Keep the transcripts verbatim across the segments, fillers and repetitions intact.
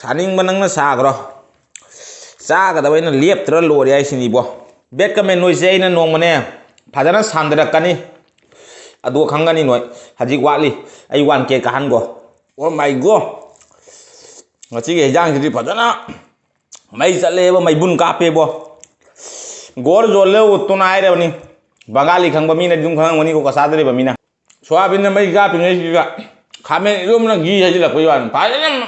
ꯁꯥꯅꯤꯡꯕ ꯅꯪꯅ ꯁꯥꯈ꯭ꯔꯣ, ꯆꯥꯒꯗꯕ ꯑꯩꯅ ꯂꯦꯞꯇ꯭ꯔ ꯂꯣꯏꯔꯦ ꯍꯥꯏꯁꯤꯅꯤꯕꯣ꯫ ꯕꯦꯠ ꯀꯃꯦꯟ ꯅꯣꯏꯁꯦ ꯑꯩꯅ ꯅꯣꯡꯃꯅꯦ ꯐꯖꯅ ꯁꯥꯟꯗꯔꯛꯀꯅꯤ, ꯑꯗꯨ ꯈꯪꯒꯅꯤ ꯅꯣꯏ꯫ ꯍꯧꯖꯤꯛ ꯋꯥꯠꯂꯤ, ꯑꯩ ꯋꯥꯟ ꯀꯦ ꯀꯥꯍꯟꯒꯣ꯫ ꯑꯣ ꯃꯥꯏ ꯒꯣ, ꯉꯁꯤꯒꯤ ꯍꯤꯟꯖꯥꯡꯁꯤꯗꯤ ꯐꯖꯅ ꯃꯩ ꯆꯠꯂꯦꯕ, ꯃꯩꯕꯨꯟ ꯀꯥꯞꯄꯦꯕꯣ꯫ ꯒꯣꯔ ꯖꯣꯜꯂꯦ ꯎꯠꯇꯨꯅ ꯍꯥꯏꯔꯕꯅꯤ꯫ ꯕꯪꯒꯥꯂꯤ ꯈꯪꯕ ꯃꯤꯅꯗꯤ ꯑꯗꯨꯝ ꯈꯪꯉꯝꯒꯅꯤꯀꯣ, ꯀꯁꯥꯗ ꯂꯩꯕ ꯃꯤꯅ꯫ ꯁꯣꯌꯥꯕꯤꯟꯅ ꯃꯩ ꯀꯥꯞꯄꯤꯉꯩꯁꯤꯗ ꯈꯥꯃꯦꯟ ꯏꯔꯣꯝꯕꯅ ꯘꯤ ꯍꯩꯖꯤꯜꯂꯛꯄꯩ ꯋꯥꯅꯤ꯫ ꯐꯖꯅ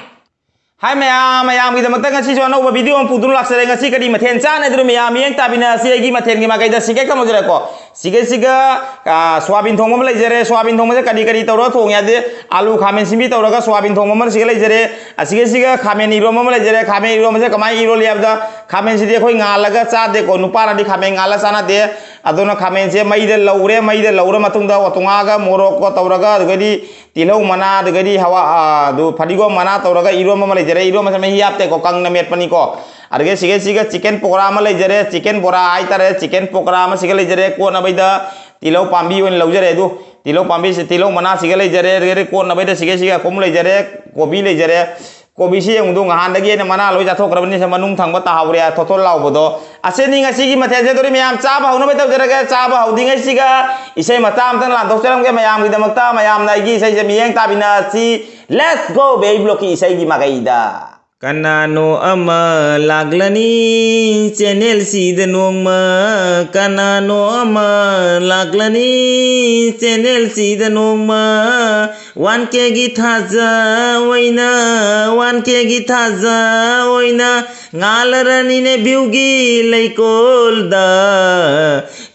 ꯍꯥꯏ ꯃꯌꯥꯝ, ꯃꯌꯥꯝꯒꯤꯗꯃꯛꯇ ꯉꯁꯤꯁꯨ ꯑꯅꯧꯕ ꯚꯤꯗꯤꯑꯣ ꯑꯃ ꯄꯨꯗꯨꯅ ꯂꯥꯛꯆꯔꯦ꯫ ꯉꯁꯤ ꯀꯔꯤ ꯃꯊꯦꯜ ꯆꯥꯟꯅꯗ꯭ꯔꯣ ꯃꯌꯥꯝ? ꯃꯤꯠꯌꯦꯡ ꯇꯥꯕꯤꯅꯁꯤ꯫ ꯑꯩꯒꯤ ꯃꯊꯦꯜꯒꯤ ꯃꯥꯏꯀꯩꯗ ꯁꯤꯒꯦ ꯀꯝꯃꯧꯖꯔꯦꯀꯣ꯫ ꯁꯤꯒꯦꯁꯤꯒ, ꯑ, ꯁꯣꯌꯥꯕꯤꯟ ꯊꯣꯡꯕ ꯑꯃ ꯂꯩꯖꯔꯦ꯫ ꯁꯣꯌꯥꯕꯤꯟ ꯊꯣꯡꯕꯁꯦ ꯀꯔꯤ ꯀꯔꯤ ꯇꯧꯔꯒ ꯊꯣꯡꯉꯦ ꯍꯥꯏꯗꯤ, ꯑꯂꯨ ꯈꯥꯃꯦꯟ ꯁꯤꯟꯕꯤ ꯇꯧꯔꯒ ꯁꯣꯌꯥꯕꯤꯟ ꯊꯣꯡꯕ ꯑꯃ ꯁꯤꯒ ꯂꯩꯖꯔꯦ꯫ ꯑꯁꯤꯒꯤꯁꯤꯒ ꯈꯥꯃꯦꯟ ꯏꯔꯣꯝꯕ ꯑꯃ ꯂꯩꯖꯔꯦ꯫ ꯈꯥꯃꯦꯟ ꯏꯔꯣꯝꯕꯁꯦ ꯀꯃꯥꯏꯅ ꯏꯔꯣꯜꯂꯤ ꯍꯥꯏꯕꯗ, ꯈꯥꯃꯦꯟꯁꯤꯗꯤ ꯑꯩꯈꯣꯏ ꯉꯥꯜꯂꯒ ꯆꯥꯗꯦꯀꯣ꯫ ꯅꯨꯄꯥꯅꯗꯤ ꯈꯥꯃꯦꯟ ꯉꯥꯜꯂ ꯆꯥꯅꯗꯦ꯫ ꯑꯗꯨꯅ ꯈꯥꯃꯦꯟꯁꯦ ꯃꯩꯗ ꯂꯧꯔꯦ꯫ ꯃꯩꯗ ꯂꯧꯔ ꯃꯇꯨꯡꯗ ꯇꯣꯉꯥꯟꯒ ꯃꯣꯔꯣꯛꯀꯣ ꯇꯧꯔꯒ, ꯑꯗꯨꯒꯗꯤ ꯇꯤꯜꯍꯧ ꯃꯅꯥ, ꯑꯗꯨꯒꯗꯤ ꯍꯋꯥ-, ꯑ, ꯑꯗꯨ ꯐꯗꯤꯒꯣꯝ ꯃꯅꯥ ꯇꯧꯔꯒ ꯏꯔꯣꯝꯕ ꯑꯃ ꯂꯩꯖꯔꯦ꯫ ꯏꯔꯣꯝꯕꯁꯦ ꯃꯍꯤ ꯍꯥꯞꯇꯦꯀꯣ, ꯀꯪꯅ ꯃꯦꯠꯄꯅꯤꯀꯣ꯫ ꯑꯗꯨꯒ ꯁꯤꯒ, ꯁꯤꯒ ꯆꯤꯛꯀꯟ ꯄꯀꯣꯔꯥ ꯑꯃ ꯂꯩꯖꯔꯦ꯫ ꯆꯤꯛꯀꯟ ꯕꯣꯔꯥ ꯍꯥꯏꯇꯥꯔꯦ, ꯆꯤꯛꯀꯟ ꯄꯀꯣꯔꯥ ꯑꯃ ꯁꯤꯒ ꯂꯩꯖꯔꯦ꯫ ꯀꯣꯠꯅꯕꯩꯗ ꯇꯤꯜꯍꯧ ꯄꯥꯝꯕꯤ ꯑꯣꯏꯅ ꯂꯧꯖꯔꯦ꯫ ꯑꯗꯨ ꯇꯤꯜꯍꯧ ꯄꯥꯝꯕꯤꯁꯦ, ꯇꯤꯜꯍꯧ ꯃꯅꯥꯁꯤꯒ ꯂꯩꯖꯔꯦ꯫ ꯑꯗꯨꯒ ꯀꯣꯠꯅꯕꯩꯗ ꯁꯤꯒ, ꯁꯤꯒ ꯀꯣꯝ ꯂꯩꯖꯔꯦ꯫ ꯀꯣꯕꯤ ꯂꯩꯖꯔꯦ꯫ ꯀꯣꯕꯤꯁꯤ ꯌꯦꯡꯉꯨꯗꯣ, ꯉꯍꯥꯟꯗꯒꯤ ꯑꯩꯅ ꯃꯅꯥ ꯂꯣꯏ ꯆꯥꯊꯣꯛꯈ꯭ꯔꯕꯅꯤ꯫ ꯁꯦ ꯃꯅꯨꯡ ꯊꯪꯕ ꯇꯥꯍꯧꯔꯦ, ꯊꯣꯠ ꯊꯣꯠ ꯂꯥꯎꯕꯗꯣ꯫ ꯑꯁꯤꯅꯤ ꯉꯁꯤꯒꯤ ꯃꯊꯦꯜꯁꯦ꯫ ꯑꯗꯨꯗꯤ ꯃꯌꯥꯝ ꯆꯥꯕ ꯍꯧꯅꯕ ꯇꯧꯖꯔꯒꯦ꯫ ꯆꯥꯕ ꯍꯧꯗ꯭ꯔꯤꯉꯩꯁꯤꯒ ꯏꯁꯩ ꯃꯆꯥ ꯑꯃꯇꯪ ꯂꯥꯟꯊꯣꯛꯆꯔꯝꯒꯦ ꯃꯌꯥꯝꯒꯤꯗꯃꯛꯇ꯫ ꯃꯌꯥꯝꯅ ꯑꯩꯒꯤ ꯏꯁꯩꯁꯦ ꯃꯤꯠꯌꯦꯡ ꯇꯥꯕꯤꯅꯁꯤ꯫ Let's go, baby ꯕ꯭ꯂꯣꯛꯀꯤ ꯏꯁꯩꯒꯤ ꯃꯥꯏꯀꯩꯗ꯫ ꯀꯅꯥꯅꯣ ꯑꯃ ꯂꯥꯛꯂꯅꯤ ꯆꯦꯅꯦꯜꯁꯤꯗ ꯅꯣꯡꯃ, ꯀꯅꯥꯅꯣ ꯑꯃ ꯂꯥꯛꯂꯅꯤ ꯆꯦꯅꯦꯜꯁꯤꯗ ꯅꯣꯡꯃ, ꯋꯥꯟ ꯀꯦꯒꯤ ꯊꯥꯖ ꯑꯣꯏꯅ, ꯋꯥꯟ ꯀꯦꯒꯤ ꯊꯥꯖ ꯑꯣꯏꯅ ꯉꯥꯜꯂꯔꯅꯤꯅꯦ ꯚ꯭ꯌꯨꯒꯤ ꯂꯩꯀꯣꯜꯗ꯫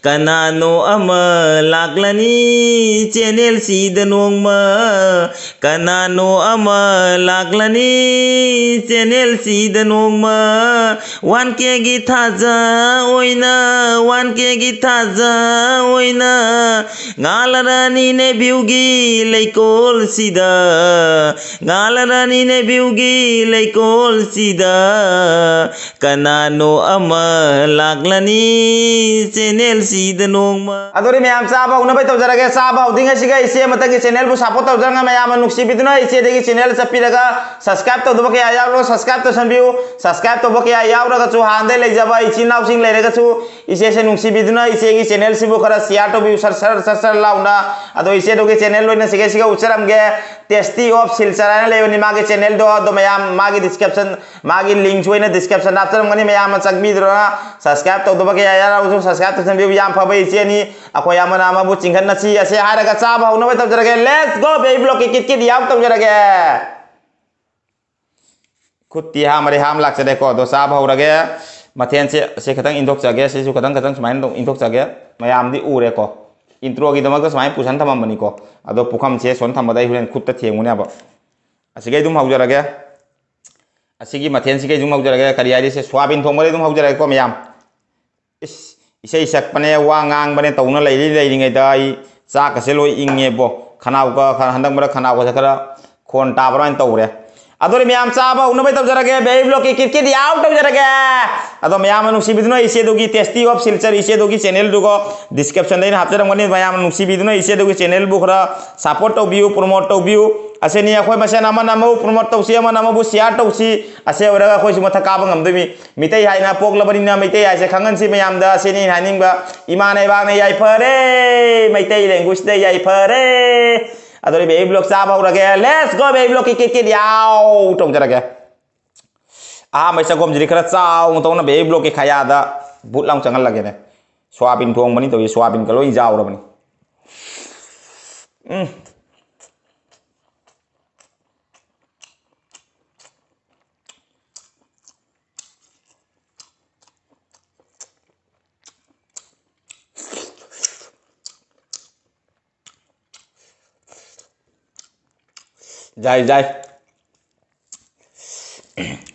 ꯀꯅꯥꯅꯣ ꯑꯃ ꯂꯥꯛꯂꯅꯤ ꯆꯦꯅꯦꯜꯁꯤꯗ ꯅꯣꯡꯃ, ꯀꯅꯥꯅꯣ ꯑꯃ ꯂꯥꯛꯂꯅꯤ ꯆꯦꯅꯦꯜꯁꯤꯗ ꯅꯣꯡꯃ, ꯋꯥꯟ ꯀꯦꯒꯤ ꯊꯥꯖ ꯑꯣꯏꯅ, ꯋꯥꯟ ꯀꯦꯒꯤ ꯊꯥꯖ ꯑꯣꯏꯅ ꯉꯥꯜꯂꯔꯅꯤꯅꯦ ꯚ꯭ꯌꯨꯒꯤ ꯂꯩꯀꯣꯜꯁꯤꯗ, ꯉꯥꯜꯂꯔꯅꯤꯅꯦ ꯚ꯭ꯌꯨꯒꯤ ꯂꯩꯀꯣꯜꯁꯤꯗ꯫ ꯀꯅꯥꯅꯣ ꯑꯃ ꯂꯥꯛꯂꯅꯤ ꯆꯦꯅꯦꯜꯁꯤꯗ ꯅꯣꯡꯃ꯫ ꯑꯗꯨꯗꯤ ꯃꯌꯥꯝ ꯆꯥꯕ ꯍꯧꯅꯕ ꯇꯧꯖꯔꯒꯦ꯫ ꯆꯥꯕ ꯍꯧꯗ꯭ꯔꯤꯉꯩꯁꯤꯒ ꯏꯆꯦ ꯑꯃꯇꯪꯒꯤ ꯆꯦꯅꯦꯜꯕꯨ ꯁꯞꯄꯣꯔꯠ ꯇꯧꯖꯔꯒ ꯃꯌꯥꯝꯅ ꯅꯨꯡꯁꯤꯕꯤꯗꯨꯅ ꯏꯆꯦꯗꯒꯤ ꯆꯦꯅꯦꯜ ꯆꯠꯄꯤꯔꯒ ꯁꯕꯁꯀ꯭ꯔꯥꯏꯕ ꯇꯧꯗꯕ ꯀꯌꯥ ꯌꯥꯎꯔꯣ꯫ ꯁꯕꯁꯀ꯭ꯔꯥꯏꯕ ꯇꯧꯁꯟꯕꯤꯌꯨ꯫ ꯁꯕꯁꯀ꯭ꯔꯥꯏꯕ ꯇꯧꯕ ꯀꯌꯥ ꯌꯥꯎꯔꯒꯁꯨ, ꯍꯥꯟꯅꯗꯩ ꯂꯩꯖꯕ ꯏꯆꯤꯟ ꯏꯅꯥꯎꯁꯤꯡ ꯂꯩꯔꯒꯁꯨ, ꯏꯆꯦꯁꯦ ꯅꯨꯡꯁꯤꯕꯤꯗꯨꯅ ꯏꯆꯦꯒꯤ ꯆꯦꯅꯦꯜꯁꯤꯕꯨ ꯈꯔ ꯁꯤꯌꯥꯔ ꯇꯧꯕꯤꯌꯨ, ꯁꯔ ꯁꯔ ꯁꯔ ꯁꯔ ꯂꯥꯎꯅ꯫ ꯑꯗꯣ ꯏꯆꯦꯗꯨꯒꯤ ꯆꯦꯅꯦꯜ ꯂꯣꯏꯅ ꯁꯤꯒꯦ ꯁꯤꯒ ꯎꯠꯆꯔꯝꯒꯦ꯫ ꯇꯦꯁꯇꯤ ꯑꯣꯐ ꯁꯤꯜꯆꯔ ꯍꯥꯏꯅ ꯂꯩꯕꯅꯤ ꯃꯥꯒꯤ ꯆꯦꯅꯦꯜꯗꯣ꯫ ꯑꯗꯣ ꯃꯌꯥꯝ ꯃꯥꯒꯤ ꯗꯤꯁꯀ꯭ꯔꯤꯞꯁꯟ, ꯃꯥꯒꯤ ꯂꯤꯡꯁꯨ ꯑꯩꯅ ꯗꯤꯁꯀ꯭ꯔꯤꯞꯁꯟꯗ ꯍꯥꯞꯆꯔꯝꯒꯅꯤ꯫ ꯃꯌꯥꯝꯅ ꯆꯪꯕꯤꯗꯨꯅ ꯁꯕꯁꯀ꯭ꯔꯥꯏꯕ ꯇꯧꯗꯕ ꯀꯌꯥ ꯌꯥꯎꯔꯕꯁꯨ ꯁꯕꯁꯀ꯭ꯔꯥꯏꯕ ꯇꯧꯁꯟꯕꯤꯌꯨ꯫ ꯌꯥꯝ ꯐꯕ ꯏꯆꯦꯅꯤ꯫ ꯑꯩꯈꯣꯏ ꯑꯃꯅ ꯑꯃꯕꯨ ꯆꯤꯡꯈꯠꯅꯁꯤ꯫ ꯑꯁꯦ ꯍꯥꯏꯔꯒ ꯆꯥꯕ ꯍꯧꯅꯕ ꯇꯧꯖꯔꯒꯦ꯫ Let's go, baby block ꯀꯤ ꯀꯤꯠ ꯀꯤꯠ ꯌꯥꯎ ꯇꯧꯖꯔꯒꯦ꯫ ꯈꯨꯠꯇꯤ ꯍꯥꯝꯃꯔꯦ, ꯍꯥꯝ ꯂꯥꯛꯆꯔꯦꯀꯣ꯫ ꯑꯗꯣ ꯆꯥꯕ ꯍꯧꯔꯒꯦ꯫ ꯃꯊꯦꯜꯁꯦ, ꯁꯦ ꯈꯤꯇꯪ ꯏꯟꯊꯣꯛꯆꯒꯦ, ꯁꯤꯁꯨ ꯈꯤꯇꯪ ꯈꯤꯇꯪ ꯁꯨꯃꯥꯏꯅ ꯑꯗꯨꯝ ꯏꯟꯊꯣꯛꯆꯒꯦ꯫ ꯃꯌꯥꯝꯗꯤ ꯎꯔꯦꯀꯣ, ꯏꯟꯇ꯭ꯔꯣꯒꯤꯗꯃꯛꯇ ꯁꯨꯃꯥꯏꯅ ꯄꯨꯁꯟ ꯊꯝꯃꯝꯕꯅꯤꯀꯣ꯫ ꯑꯗꯣ ꯄꯨꯈꯝꯁꯦ ꯁꯣꯝ ꯊꯝꯕꯗ ꯑꯩ ꯍꯣꯔꯦꯟ ꯈꯨꯠꯇ ꯊꯦꯡꯉꯨꯅꯦꯕ꯫ ꯑꯁꯤꯒꯩ ꯑꯗꯨꯝ ꯍꯧꯖꯔꯒꯦ꯫ ꯑꯁꯤꯒꯤ ꯃꯊꯦꯜꯁꯤꯒꯩ ꯑꯗꯨꯝ ꯍꯧꯖꯔꯒꯦ꯫ ꯀꯔꯤ ꯍꯥꯏꯔꯤꯁꯦ, ꯁꯣꯌꯥꯕꯤꯟ ꯊꯣꯡꯕꯗꯩ ꯑꯗꯨꯝ ꯍꯧꯖꯔꯒꯦꯀꯣ ꯃꯌꯥꯝ꯫ ꯏꯁ, ꯏꯁꯩ ꯁꯛꯄꯅꯦ, ꯋꯥ ꯉꯥꯡꯕꯅꯦ ꯇꯧꯅ ꯂꯩꯔꯤ, ꯂꯩꯔꯤꯉꯩꯗ ꯑꯩ ꯆꯥꯛꯀꯁꯦ ꯂꯣꯏ ꯏꯪꯉꯦꯕꯣ꯫ ꯈꯅꯥꯎꯒ ꯈꯔ, ꯍꯟꯗꯛ ꯃꯔꯛ ꯈꯅꯥꯎꯒꯁꯦ ꯈꯔ ꯈꯣꯟ ꯇꯥꯕ ꯑꯗꯨꯃꯥꯏꯅ ꯇꯧꯔꯦ꯫ ꯑꯗꯨꯅ ꯃꯌꯥꯝ ꯆꯥꯕ ꯍꯧꯅꯕ ꯇꯧꯖꯔꯒꯦ, ꯕꯦꯕꯤ ꯕ꯭ꯂꯣꯛꯀꯤ ꯀꯤꯠ ꯀꯤꯠ ꯌꯥꯎ ꯇꯧꯖꯔꯒꯦ꯫ ꯑꯗꯣ ꯃꯌꯥꯝꯅ ꯅꯨꯡꯁꯤꯕꯤꯗꯨꯅ ꯏꯆꯦꯗꯨꯒꯤ ꯇꯦꯁꯇꯤ ꯑꯣꯐ ꯁꯤꯜꯆꯔ ꯏꯆꯦꯗꯨꯒꯤ ꯆꯦꯅꯦꯜꯗꯨꯒ ꯗꯤꯁꯀ꯭ꯔꯤꯞꯁꯟꯗ ꯑꯩꯅ ꯍꯥꯞꯆꯔꯝꯒꯅꯤ꯫ ꯃꯌꯥꯝꯅ ꯅꯨꯡꯁꯤꯕꯤꯗꯨꯅ ꯏꯆꯦꯗꯨꯒꯤ ꯆꯦꯅꯦꯜꯕꯨ ꯈꯔ ꯁꯞꯄꯣꯔꯠ ꯇꯧꯕꯤꯌꯨ, ꯄ꯭ꯔꯣꯃꯣꯠ ꯇꯧꯕꯤꯌꯨ꯫ ꯑꯁꯤꯅꯤ ꯑꯩꯈꯣꯏ ꯃꯁꯦꯟ ꯑꯃꯅ ꯑꯃꯕꯨ ꯄ꯭ꯔꯣꯃꯣꯠ ꯇꯧꯁꯤ, ꯑꯃꯅ ꯑꯃꯕꯨ ꯁꯤꯌꯥꯔ ꯇꯧꯁꯤ꯫ ꯑꯁꯤ ꯑꯣꯏꯔꯒ ꯑꯩꯈꯣꯏꯁꯨ ꯃꯊꯛ ꯀꯥꯕ ꯉꯝꯗꯣꯏꯅꯤ꯫ ꯃꯤꯇꯩ ꯍꯥꯏꯅ ꯄꯣꯛꯂꯕꯅꯤꯅ ꯃꯩꯇꯩ ꯍꯥꯏꯁꯦ ꯈꯪꯍꯟꯁꯤ ꯃꯌꯥꯝꯗ꯫ ꯑꯁꯤꯅꯤ ꯑꯩꯅ ꯍꯥꯏꯅꯤꯡꯕ꯫ ꯏꯃꯥꯅ ꯏꯕꯥꯛꯅ ꯌꯥꯏꯐꯔꯦ, ꯃꯩꯇꯩ ꯂꯦꯡꯒ꯭ꯋꯦꯖꯇ ꯌꯥꯏꯐꯔꯦ꯫ ꯑꯗꯨꯅ ꯕꯦꯕꯤ ꯕ꯭ꯂꯣꯛ ꯆꯥꯕ ꯍꯧꯔꯒꯦ꯫ Let's go, ꯕꯦꯕꯤ ꯕ꯭ꯂꯣꯛꯀꯤ ꯀꯤꯠ ꯀꯤꯠ ꯌꯥꯎ ꯇꯧꯖꯔꯒꯦ꯫ ꯑꯍꯥꯟꯕꯩ ꯆꯒꯣꯝꯁꯤꯗꯤ ꯈꯔ ꯆꯥꯎꯅ ꯇꯧꯅ ꯕꯦꯕꯤ ꯕ꯭ꯂꯣꯛꯀꯤ ꯈꯌꯥꯗ ꯕꯨꯠ ꯂꯥꯎ ꯆꯪꯍꯜꯂꯒꯦꯅꯦ꯫ ꯁꯣꯌꯥꯕꯤꯟ ꯊꯣꯡꯕꯅꯤ ꯇꯧꯔꯤ, ꯁꯣꯌꯥꯕꯤꯟꯒ ꯂꯣꯏ ꯌꯥꯎꯔꯕꯅꯤ꯫ ꯎꯝ꯫ ꯌꯥꯏ, ꯌꯥꯏ꯫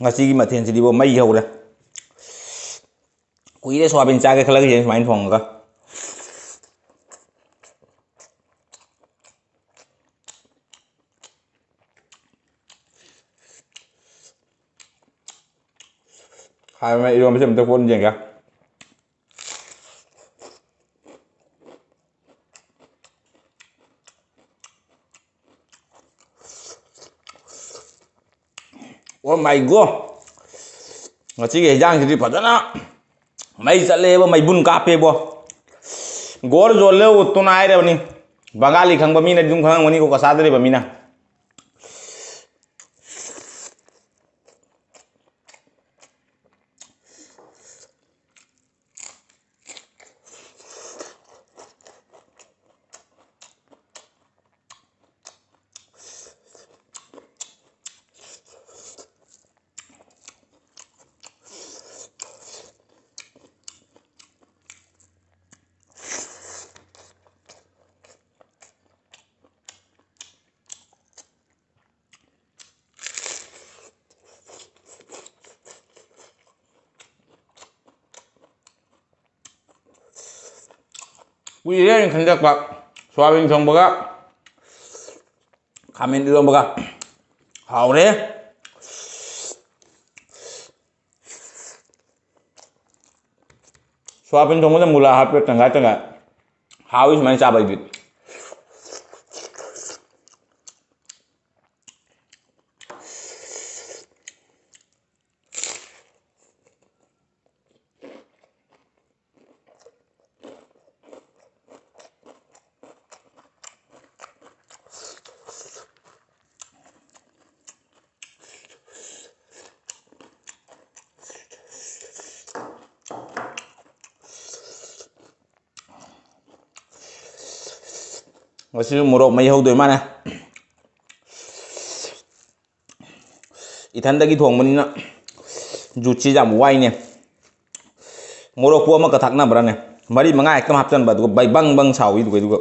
ꯉꯁꯤꯒꯤ ꯃꯊꯦꯜꯁꯤꯗꯤꯕꯣ ꯃꯩ ꯍꯧꯔꯦ꯫ ꯀꯨꯏꯔꯦ ꯁꯣꯌꯥꯕꯤꯟ ꯆꯥꯒꯦ ꯈꯜꯂꯛꯏꯁꯦ ꯁꯨꯃꯥꯏꯅ ꯊꯣꯡꯉꯒ꯫ ꯍꯥꯏꯕꯅ ꯏꯔꯣꯟꯕꯁꯦ ꯑꯝꯇ ꯀꯣꯟ ꯌꯦꯡꯒꯦ꯫ Oh my God! ꯉꯁꯤꯒꯤ ꯍꯤꯟꯖꯥꯡꯁꯤꯗꯤ ꯐꯖꯅ ꯃꯩ ꯆꯠꯂꯦꯕ, ꯃꯩꯕꯨꯟ ꯀꯥꯞꯄꯦꯕꯣ꯫ ꯒꯣꯔ ꯖꯣꯜꯂꯦ ꯎꯠꯇꯨꯅ ꯍꯥꯏꯔꯕꯅꯤ꯫ ꯕꯪꯒꯥꯂꯤ ꯈꯪꯕ ꯃꯤꯅꯗꯤ ꯑꯗꯨꯝ ꯈꯪꯉꯝꯒꯅꯤꯀꯣ, ꯀꯁꯥꯗ ꯂꯩꯕ ꯃꯤꯅ꯫ ꯀꯨꯏꯔꯦ ꯑꯩꯅ ꯈꯟꯖꯔꯛꯄ, ꯁꯣꯌꯥꯕꯤꯟ ꯊꯣꯡꯕꯒ ꯈꯥꯃꯦꯟ ꯏꯔꯣꯟꯕꯒ꯫ ꯍꯥꯎꯔꯦ꯫ ꯁꯣꯌꯥꯕꯤꯟ ꯊꯣꯡꯕꯗ ꯃꯨꯂꯥ ꯍꯥꯞꯄꯦ, ꯇꯪꯈꯥꯏ ꯇꯪꯈꯥꯏ꯫ ꯍꯥꯎꯏ ꯁꯨꯃꯥꯏꯅ ꯆꯥꯕ ꯑꯩꯗꯤ꯫ ꯉꯁꯤꯁꯨ ꯃꯣꯔꯣꯛ ꯃꯍꯤ ꯍꯧꯗꯣꯏ ꯃꯥꯅꯦ꯫ ꯏꯊꯟꯗꯒꯤ ꯊꯣꯡꯕꯅꯤꯅ ꯖꯨꯠꯁꯤ ꯌꯥꯝ ꯋꯥꯏꯅꯦ꯫ ꯃꯣꯔꯣꯛꯄꯨ ꯑꯃꯒ ꯊꯥꯛꯅꯕ꯭ꯔꯥꯅꯦ? ꯃꯔꯤ ꯃꯉꯥ ꯍꯦꯛꯇ ꯍꯥꯞꯆꯟꯕ, ꯑꯗꯨꯒ ꯕꯩ ꯕꯪ ꯕꯪ ꯁꯥꯎꯏꯗꯨꯒ, ꯑꯗꯨꯒ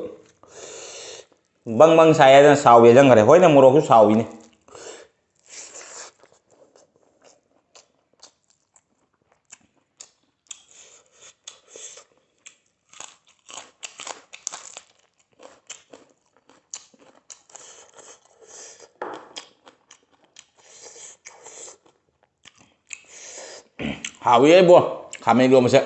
ꯕꯪ ꯕꯪ ꯁꯥꯏ ꯍꯥꯏꯗꯅ ꯁꯥꯎ ꯍꯥꯏꯖꯟꯈ꯭ꯔꯦ꯫ ꯍꯣꯏꯅꯦ, ꯃꯣꯔꯣꯛꯁꯨ ꯁꯥꯎꯏꯅꯦ꯫ ꯍꯥꯎꯏ ꯏꯕꯣ, ꯈꯥꯃꯦꯟ ꯏꯔꯣꯝꯕꯁꯦ꯫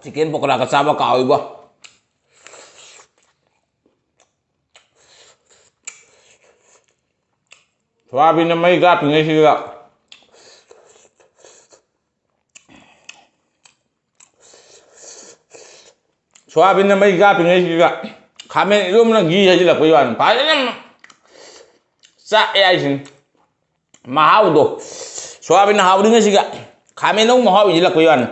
ꯆꯤꯀꯦꯟ ꯄꯀꯣꯔꯥꯒ ꯆꯥꯕ ꯀꯥꯎꯏꯕꯣ꯫ ꯁꯣꯌꯥꯕꯤꯟꯅ ꯃꯩ ꯀꯥꯞꯄꯤꯉꯩꯁꯤꯗ, ꯁꯣꯌꯥꯕꯤꯟꯅ ꯃꯩ ꯀꯥꯞꯄꯤꯉꯩꯁꯤꯗ ꯈꯥꯃꯦꯟ ꯏꯔꯣꯝꯕꯅ ꯘꯤ ꯍꯩꯖꯤꯜꯂꯛꯄꯩ ꯋꯥꯅꯤ꯫ ꯐꯖꯅ ꯆꯥꯛꯑꯦ ꯍꯥꯏꯁꯤꯅꯤ꯫ ꯃꯍꯥꯎꯗꯣ, ꯁꯣꯌꯥꯕꯤꯟꯅ ꯍꯥꯎꯔꯤꯉꯩꯁꯤꯒ ꯈꯥꯃꯦꯟꯅ ꯑꯃꯨꯛ ꯃꯍꯥꯎ ꯍꯩꯖꯤꯜꯂꯛꯄꯩ ꯋꯥꯅꯤ꯫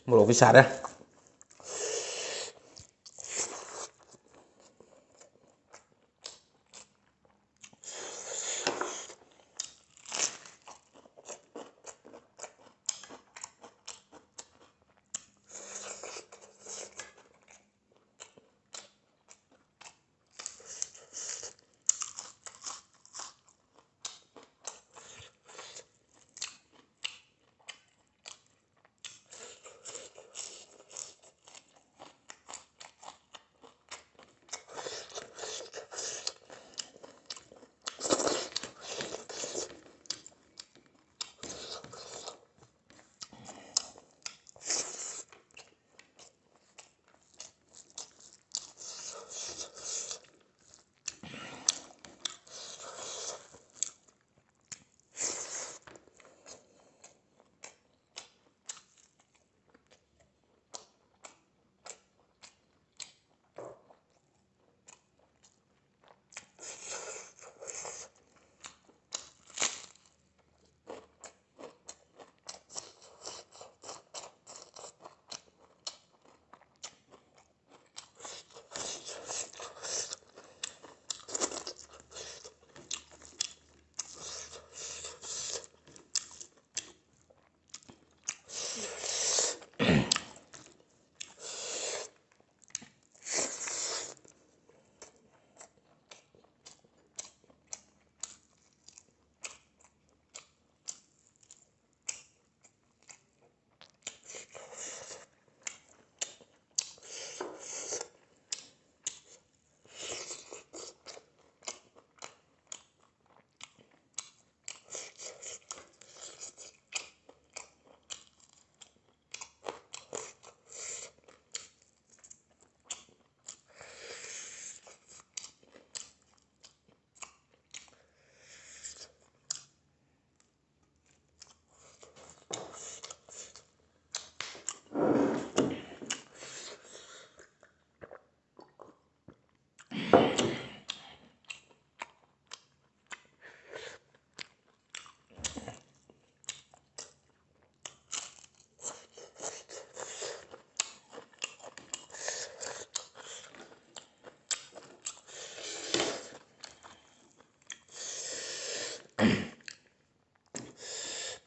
ꯃꯣꯔꯣꯛꯇꯤ ꯁꯥꯔꯦ꯫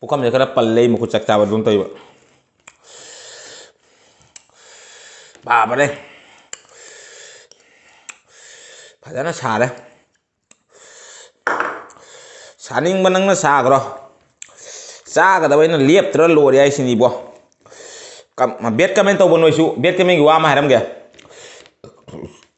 ꯄꯨꯈꯝꯁꯦ ꯈꯔ ꯄꯜꯂꯦ, ꯑꯩ ꯃꯈꯨꯠ ꯆꯥꯛ ꯆꯥꯕ ꯑꯗꯨꯝ ꯇꯧꯔꯤꯕ꯫ ꯕꯥꯕꯔꯦ꯫ ꯐꯖꯅ ꯁꯥꯔꯦ꯫ ꯁꯥꯅꯤꯡꯕ ꯅꯪꯅ ꯁꯥꯈ꯭ꯔꯣ꯫ ꯆꯥꯒꯗꯕ ꯑꯩꯅ ꯂꯦꯞꯇ꯭ꯔ ꯂꯣꯏꯔꯦ ꯍꯥꯏꯁꯤꯅꯤꯕꯣ꯫ ꯀꯝ-, bad comment ꯇꯧꯕ ꯅꯣꯏꯁꯨ, bad commentꯀꯤ ꯋꯥ ꯑꯃ ꯍꯥꯏꯔꯝꯒꯦ꯫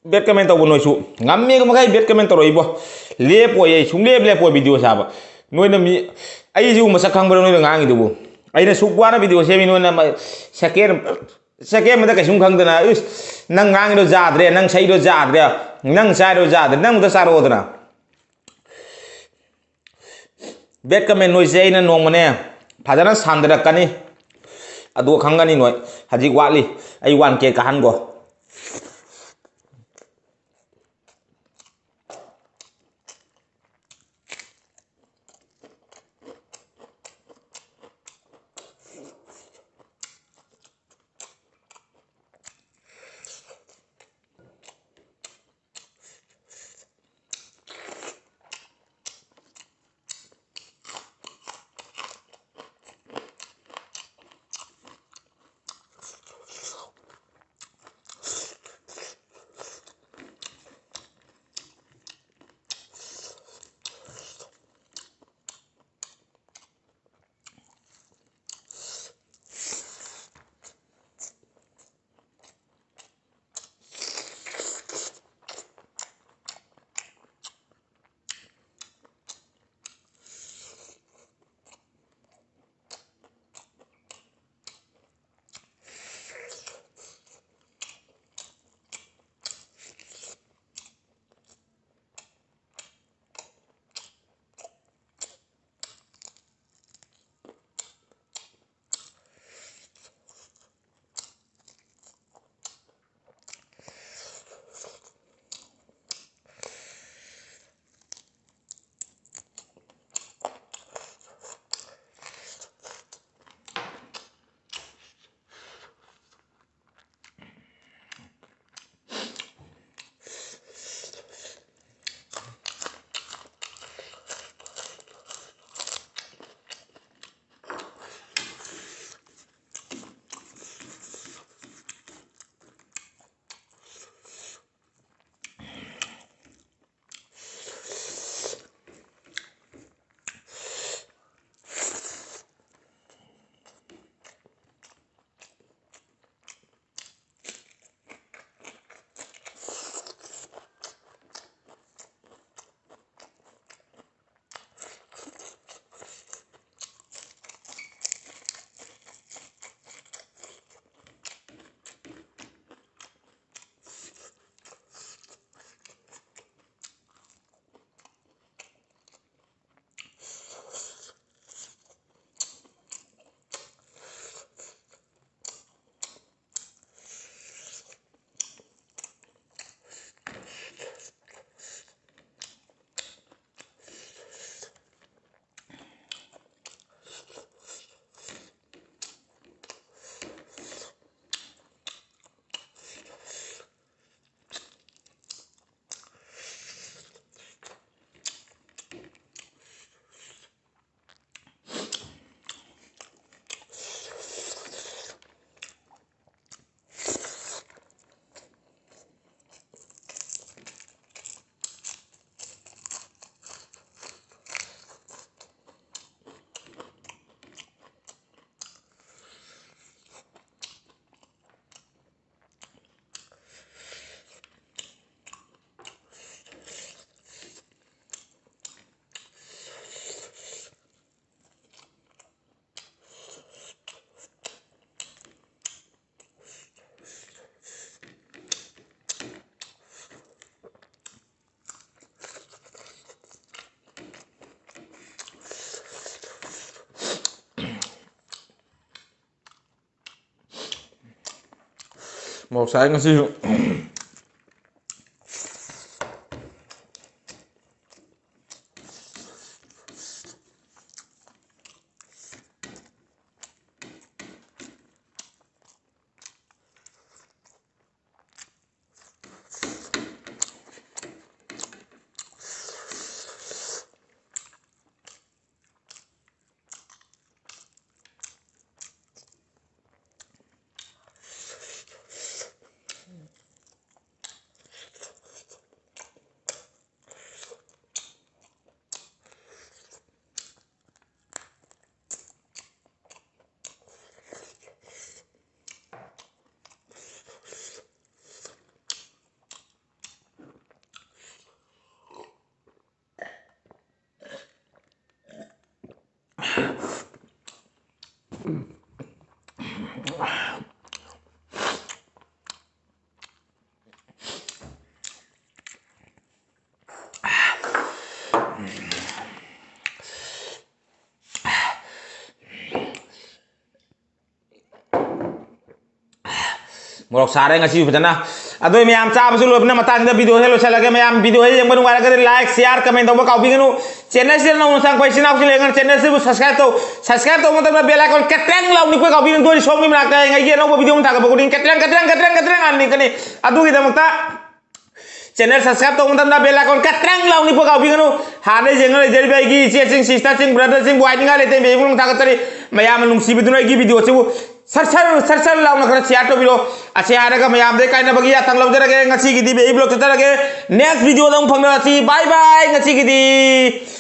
Bad comment ꯇꯧꯕ ꯅꯣꯏꯁꯨ ꯉꯝꯃꯦꯒ ꯃꯈꯩ bad comment ꯇꯧꯔꯛꯏꯕꯣ꯫ ꯂꯦꯞꯄꯣꯏ, ꯑꯩ ꯁꯨꯡꯂꯦꯞ ꯂꯦꯞꯄꯣꯏ video ꯁꯥꯕ꯫ ꯅꯣꯏꯅ ꯃꯤ, ꯑꯩꯁꯤꯕꯨ ꯃꯁꯛ ꯈꯪꯕ꯭ꯔꯥ ꯅꯣꯏꯅ ꯉꯥꯡꯉꯤꯗꯨꯕꯨ? ꯑꯩꯅ ꯁꯨꯛ ꯋꯥꯅ video ꯁꯦꯝꯃꯤ, ꯅꯣꯏꯅ ꯃ-, second, second ꯑꯃꯗ ꯀꯩꯁꯨꯝ ꯈꯪꯗꯅ, ꯏꯁ, ꯅꯪ ꯉꯥꯡꯉꯤꯗꯣ ꯌꯥꯗ꯭ꯔꯦ, ꯅꯪ ꯁꯛꯏꯗꯣ ꯌꯥꯗ꯭ꯔꯦ, ꯅꯪ ꯆꯥꯏꯗꯣ ꯌꯥꯗ꯭ꯔꯦ, ꯅꯪ ꯑꯝꯇ ꯆꯥꯔꯛꯑꯣꯗꯅ꯫ Bad comment ꯅꯣꯏꯁꯦ ꯑꯩꯅ ꯅꯣꯡꯃꯅꯦ ꯐꯖꯅ ꯁꯥꯟꯗꯔꯛꯀꯅꯤ꯫ ꯑꯗꯨ ꯈꯪꯒꯅꯤ ꯅꯣꯏ꯫ ꯍꯧꯖꯤꯛ ꯋꯥꯠꯂꯤ꯫ ꯑꯩ one K ꯀꯥꯍꯟꯒꯣ꯫ ꯃꯣꯔꯣꯛ ꯁꯥꯏ ꯉꯁꯤꯁꯨ꯫ ꯃꯣꯔꯣꯛ ꯁꯥꯔꯦ ꯉꯁꯤ ꯐꯖꯅ꯫ ꯑꯗꯣ ꯃꯌꯥꯝ ꯆꯥꯕꯁꯨ ꯂꯣꯏꯕꯅ ꯃꯇꯥꯡꯗ video ꯁꯦ ꯂꯣꯏꯁꯤꯜꯂꯒꯦ꯫ ꯃꯌꯥꯝ video ꯁꯦ ꯌꯦꯡꯕ ꯅꯨꯡꯉꯥꯏꯔꯒꯗꯤ like, share, comment ꯇꯧꯕ ꯀꯥꯎꯕꯤꯒꯅꯨ꯫ Channel ꯁꯤꯗ ꯅꯧꯅ ꯆꯪꯉꯛꯄ ꯏꯆꯤꯟ ꯏꯅꯥꯎꯁꯤꯡ ꯂꯩꯔꯒꯅ channel ꯁꯤꯕꯨ subscribe ꯇꯧ꯫ Subscribe ꯇꯧꯕ ꯃꯇꯝꯗ bell icon ꯀꯇ꯭ꯔꯦꯡ ꯂꯥꯎ ꯅꯤꯛꯄ ꯀꯥꯎꯕꯤꯒꯅꯨ꯫ ꯑꯗꯨꯗꯤ ꯁꯣꯝꯒꯤ ꯃꯅꯥꯛꯇ ꯑꯩꯒꯤ ꯑꯅꯧꯕ video ꯑꯃ ꯊꯥꯒꯠꯄ ꯈꯨꯗꯤꯡ ꯀꯇ꯭ꯔꯦꯡ, ꯀꯇ꯭ꯔꯦꯡ, ꯀꯇ꯭ꯔꯦꯡ, ꯀꯇ꯭ꯔꯦꯡ ꯍꯥꯟꯅ ꯅꯤꯛꯀꯅꯤ꯫ ꯑꯗꯨꯒꯤꯗꯃꯛꯇ channel subscribe ꯇꯧꯕ ꯃꯇꯝꯗ bell icon ꯀꯇ꯭ꯔꯦꯡ ꯂꯥꯎ ꯅꯤꯛꯄ ꯀꯥꯎꯕꯤꯒꯅꯨ꯫ ꯍꯥꯟꯅ ꯌꯦꯡꯉ ꯂꯩꯖꯔꯤꯕ ꯑꯩꯒꯤ ꯏꯆꯦꯁꯤꯡ, sister ꯁꯤꯡ, brother ꯁꯤꯡꯕꯨ ꯍꯥꯏꯅꯤꯡꯉꯥꯏ ꯂꯩꯇꯦ, ꯃꯌꯥꯝ ꯄꯨꯝꯅꯃꯛ ꯊꯥꯒꯠꯆꯔꯤ꯫ ꯃꯌꯥꯝꯅ ꯅꯨꯡꯁꯤꯕꯤꯗꯨꯅ ꯑꯩꯒꯤ video ꯁꯤꯕꯨ ꯁꯔ ꯁꯔ ꯁꯔ ꯁꯔ ꯂꯥꯎꯅ ꯈꯔ share ꯇꯧꯕꯤꯔꯣ꯫ ꯑꯁꯤ ꯍꯥꯏꯔꯒ ꯃꯌꯥꯝꯗꯒꯤ ꯀꯥꯏꯅꯕꯒꯤ ꯌꯥꯊꯪ ꯂꯧꯖꯔꯒꯦ꯫ ꯉꯁꯤꯒꯤꯗꯤ baby vlog ꯆꯠꯆꯔꯒꯦ꯫ Next video ꯗ ꯑꯃꯨꯛ ꯐꯪꯅꯔꯁꯤ꯫ Bye bye ꯉꯁꯤꯒꯤꯗꯤ꯫